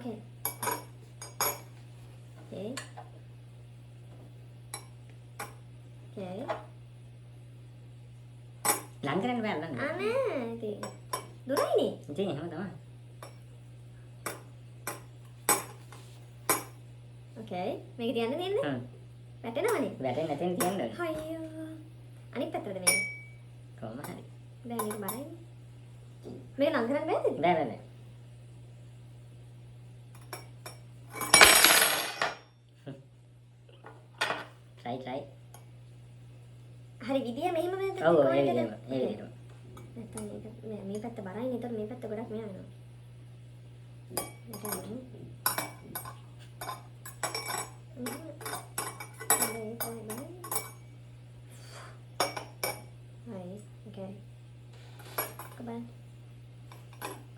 ඕකේ. ඕකේ. ඕකේ. ලං කරන්න බෑ අල්ලන්න. ආ නෑ ඉතින්. දුරයිනේ. ඉතින් එහෙම තමයි. ඕකේ. මේක තියන්න තියෙන්නේ? හ්ම්. වැටෙනවනේ. වැටෙන්නේ නැතිනම් තියන්න ඕනේ. අයියෝ. අනිත් පැත්තටද මේක? කොහොම හරි. බෑ මේක බරයිනේ. මේක ලං කරන්න බෑද? බෑ බෑ බෑ. Try try. හරි විදිය මෙහෙම නේද? ඔව් ඔව් ඒ විදිහම ඒ විදිහම. නැත්තම් මේක මේ පැත්ත බරයිනේ. ඒතර මේ පැත්ත ගොඩක් මෙහා වෙනවා. නැත්නම් හරි, ඕකේ. කො බලන්න.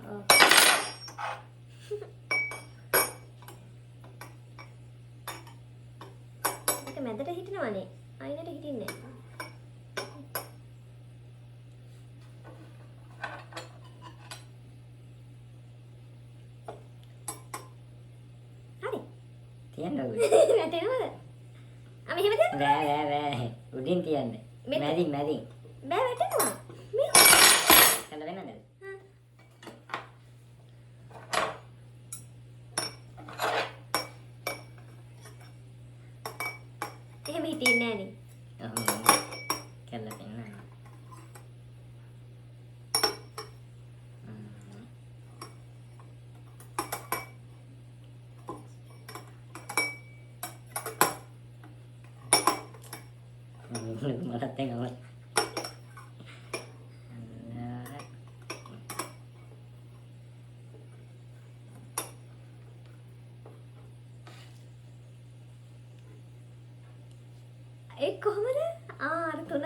ඔව්. මේක මැදට හිටිනවනේ. අයිනට හිටින්නේ නැහැ. හරි. තියන්න ඕනේ. වැටෙනවද? ආ මෙහෙම තියන්න. බෑ බෑ බෑ. උඩින් තියන්න. මැදින් මැදින්. බෑ වැටෙනවා. මේ කළා වෙනවද? හා. එහෙම හිටින්නේ නෑනේ. ඔව්. කළා පෙන්නන්න. මටත් දැන් අවශ්‍ය. ඒ කොහොමද? ආ අර තුන